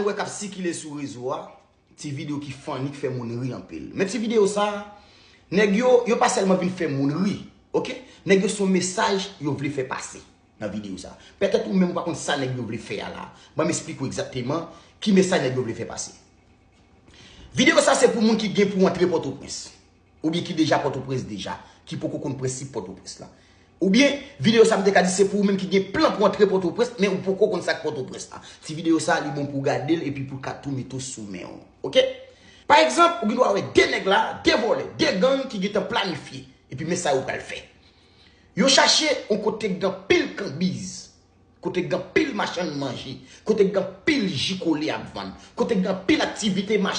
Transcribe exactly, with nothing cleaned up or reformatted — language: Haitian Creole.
Wè k ap sikile sou rezo a, ti videyo ki funny, k fè moun ri anpil. Men ti videyo sa, nèg yo, yo pa sèlman vin fè moun ri, oke? Nèg yo se yon mesaj yo vle fè pase nan videyo sa. Petèt ou menm ou pa konn sa nèg yo vle fè a la. Ban m esplike w egzakteman ki mesaj nèg yo vle fè pase. Videyo sa se pou moun ki gen pou antre Pòtoprens. Oubyen ki deja Pòtoprens deja, ki poko konn prensip Pòtoprens la. Oubyen, videyo sa m te ka di se pou ou menm ki gen plan pou antre Pòtoprens, men ou poko konn sa k Pòtoprens la. Ti videyo sa, li bon pou w gade l epi pou l ka tou mete w sou men w. Oke? Pa egzanp, ou gen dwa wè de nèg la, de vòlè, de gang ki gentan planifye. Epi men sa yo pral fè. Yo chache yon kote k gen anpil kanbiz, kote k gen anpil machann manje, kote k gen anpil ji kole ap vann, kote k gen anpil aktivite mache.